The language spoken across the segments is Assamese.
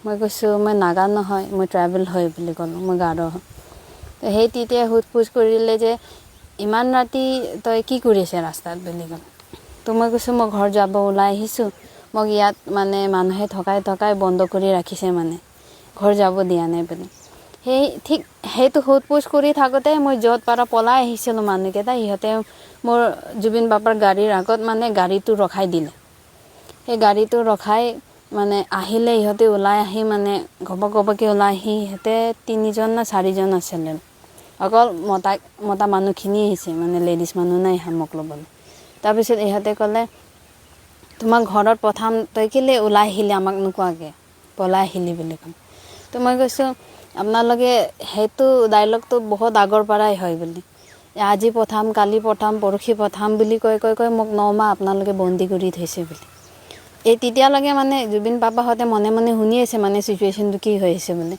মই কৈছোঁ, মই নাগা নহয়, মই ট্ৰাইবেল হয় বুলি ক'লোঁ, মই গাৰো হয়। সেই তেতিয়া সোধ পোছ কৰিলে যে ইমান ৰাতি তই কি কৰি আছে ৰাস্তাত বুলি ক'লে। তো মই কৈছোঁ, মই ঘৰ যাব ওলাই আহিছোঁ, মোক ইয়াত মানে মানুহে ঠগাই ঠগাই বন্ধ কৰি ৰাখিছে, মানে ঘৰ যাব দিয়া নাই বুলি। সেই ঠিক সেইটো সোধ পোছ কৰি থাকোঁতে মই য'ত পৰা পলাই আহিছিলোঁ মানুহকেইটা, সিহঁতে মোৰ জুবিন বাপাৰ গাড়ীৰ আগত মানে গাড়ীটো ৰখাই দিলে। সেই গাড়ীটো ৰখাই মানে আহিলে ইহঁতে, ওলাই আহি মানে ঘপক ঘপককৈ ওলাই আহি, সিহঁতে তিনিজন নে চাৰিজন আছিলে। অকল মতা মতা মানুহখিনি আহিছে মানে, লেডিজ মানুহ নাই অহা মোক ল'বলৈ। তাৰপিছত ইহঁতে ক'লে, তোমাক ঘৰত পঠাম, তই কেলৈ ওলাই আহিলি, আমাক নোকোৱাকৈ পলাই আহিলি বুলি ক'লে। তো মই কৈছোঁ, আপোনালোকে সেইটো ডাইলগটো বহুত আগৰ পৰাই হয় বুলি, আজি পঠাম, কালি পঠাম, পৰহি পঠাম বুলি কৈ কৈ কৈ মোক 9 মাহ আপোনালোকে বন্দী কৰি থৈছে বুলি। এই তেতিয়ালৈকে মানে জুবিন পাপাহঁতে মনে মনে শুনি আছে মানে চিটুৱেশ্যনটো কি হৈ আছে বুলি।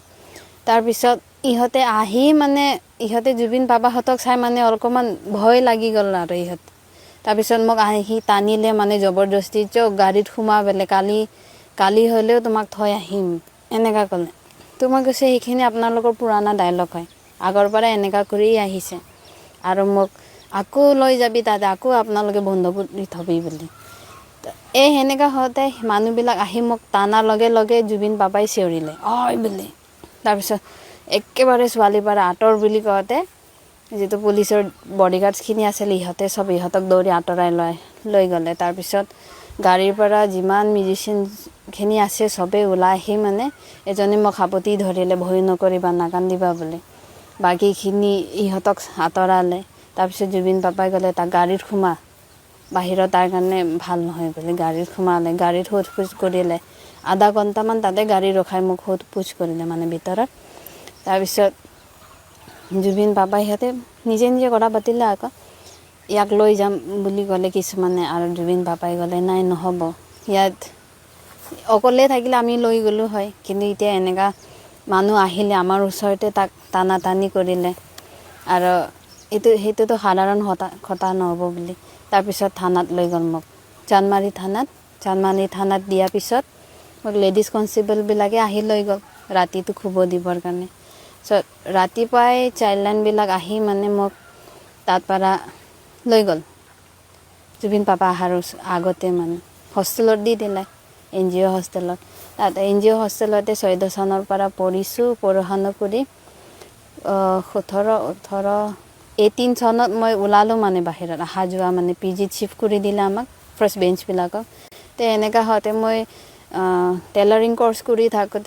তাৰপিছত ইহঁতে আহি মানে ইহঁতে জুবিন পাপাহঁতক চাই মানে অকণমান ভয় লাগি গ'ল আৰু ইহঁত। তাৰপিছত মোক আহি টানিলে মানে জবৰদস্তি, চব গাড়ীত সোমা বোলে, কালি কালি হ'লেও তোমাক থৈ আহিম, এনেকুৱা ক'লে। তো মই কৈছোঁ, সেইখিনি আপোনালোকৰ পুৰণা ডাইলগ হয়, আগৰ পৰাই এনেকুৱা কৰিয়ে আহিছে আৰু মোক আকৌ লৈ যাবি, তাতে আকৌ আপোনালোকে বন্ধ কৰি থবি বুলি। এই সেনেকুৱা হওঁতে মানুহবিলাক আহি মোক টানাৰ লগে লগে জুবিন পাপাই চিঞৰিলে ঐ বুলি। তাৰপিছত একেবাৰে ছোৱালীৰ পৰা আঁতৰ বুলি কওঁতে যিটো পুলিচৰ বডিগাৰ্ডছখিনি আছিল, ইহঁতে চব ইহঁতক দৌৰি আঁতৰাই লৈ লৈ গ'লে। তাৰপিছত গাড়ীৰ পৰা যিমান মিউজিচিয়ানখিনি আছে চবেই ওলাই আহি মানে এজনে মোক সাৱটি ধৰিলে, ভয় নকৰিবা, নাকান্দিবা বুলি। বাকীখিনি ইহঁতক আঁতৰালে। তাৰপিছত জুবিন পাপাই ক'লে, তাক গাড়ীত সোমা, বাহিৰত তাৰ কাৰণে ভাল নহয় বুলি। গাড়ীত সোমালে, গাড়ীত সোধ পোছ কৰিলে। আধা ঘণ্টামান তাতে গাড়ী ৰখাই মোক সোধ পোছ কৰিলে মানে ভিতৰত। তাৰপিছত জুবিন পাপাই সিহঁতে নিজে নিজে কথা পাতিলে আকৌ, ইয়াক লৈ যাম বুলি ক'লে কিছুমানে। আৰু জুবিন পাপাই ক'লে, নাই, নহ'ব, ইয়াত অকলে থাকিলে আমি লৈ গ'লোঁ হয়, কিন্তু এতিয়া এনেকুৱা মানুহ আহিলে আমাৰ ওচৰতে তাক টানা টানি কৰিলে আৰু এইটো সেইটোতো সাধাৰণ কথা নহ'ব বুলি। তাৰপিছত থানাত লৈ গ'ল মোক, চান্দমাৰী থানাত। চান্দমাৰী থানাত দিয়াৰ পিছত মোক লেডিজ কনষ্টেবলবিলাকে আহি লৈ গ'ল ৰাতিটো শুব দিবৰ কাৰণে। চ' ৰাতিপুৱাই চাইল্ড লাইনবিলাক আহি মানে মোক তাত পৰা লৈ গ'ল। জুবিন পাপা অহাৰ আগতে মানে হোষ্টেলত দি দিলে, এনজিঅ' হোষ্টেলত। তাত এনজিঅ' হোষ্টেলতে 14 চনৰ পৰা পঢ়িছোঁ। পঢ়া কৰি 17, 18, 18 চনত মই ওলালোঁ মানে বাহিৰত অহা যোৱা, মানে পিজিত চিফ্ট কৰি দিলে আমাক ফাৰ্ষ্ট বেঞ্চবিলাকক। তে এনেকুৱা হওঁতে মই টেইলাৰিং কৰ্চ কৰি থাকোঁতে